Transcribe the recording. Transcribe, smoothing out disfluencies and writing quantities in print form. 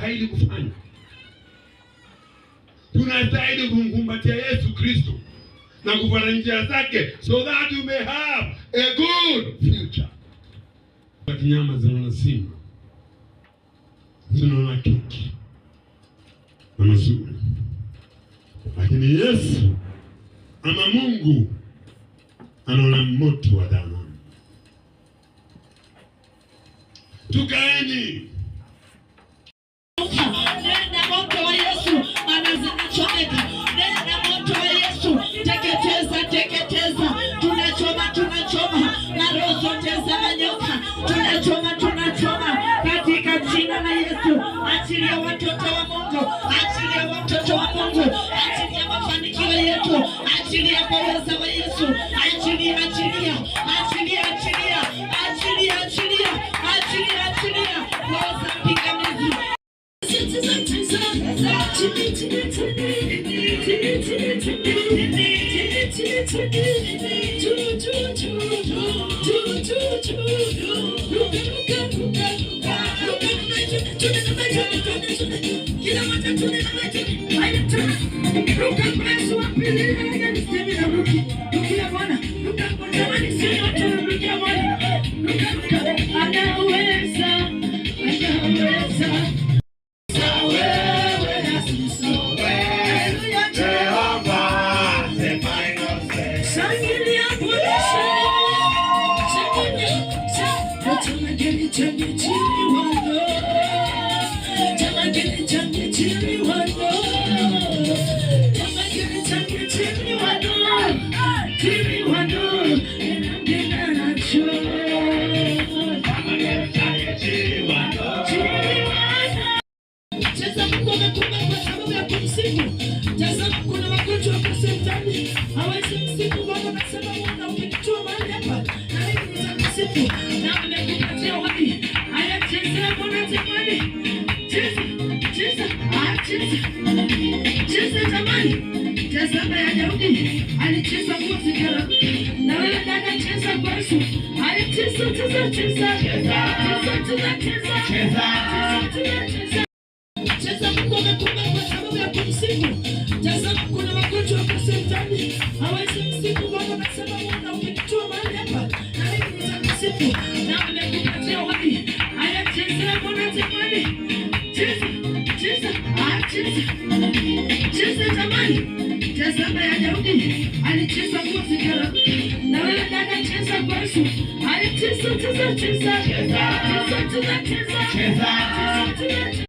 Tunastahili kufanya? Tunastahili kumkumbatia Yesu Kristo na kufuata njia zake, so that you may have a good future. Nyama zinaona simba, zinaona keki na mazuri, lakini Yesu ama Mungu anaona moto wa jehanamu. Tukaeni. Nenda moto wa Yesu, maana zinachomeka. Nenda moto wa Yesu, teketeza, teketeza. Tunachoma, tunachoma na roho zote za manyoka, tunachoma, tunachoma katika jina la Yesu. Achilia watoto wa Mungu, achilia watoto wa Mungu, achilia mafanikio yetu, achilia kwa uweza wa Yesu, achilia, achilia, achilia, achilia, achilia, achilia, achilia, achilia roho za pingamizi. Anaweza, anaweza. Wewe Jehovah, the final say. Shangilia Bwana, shangilia, shangilia. Change chiri wano, change change chiri wano, change change chiri wano, chiri wano, enangena nacho. Chiri wano. Cheza, Mungu amekuumba kwa sababu ya kumsifu. Tazama, kuna wagonjwa wako hospitali hawezi msifu Bwana. Anasema Bwana, ukinitoa mahali hapa na mimi nitakusifu, na amekupatia uhai. Haya, cheza Bwana jamani, cheza, cheza, ah, cheza, cheza jamani. Tazama ya Daudi alicheza nguo zikararuka, na wewe dada, cheza kwa Yesu. Haya, cheza, cheza, cheza, cheza, cheza, cheza, cheza, cheza, cheza. Cheza, Mungu amekuumba kwa sababu ya kumsifu. Tazama, kuna wagonjwa wako hospitali hawezi msifu Bwana. Anasema Bwana, ukinitoa mahali hapa na mimi nitakusifu, na amekupatia uhai. Haya, cheza Bwana jamani, cheza, cheza, ah, cheza, cheza jamani. Tazama ya Daudi alicheza nguo zikararuka, na wewe dada, cheza kwa Yesu. Haya, cheza, cheza, cheza, cheza, cheza, cheza, cheza, cheza, cheza.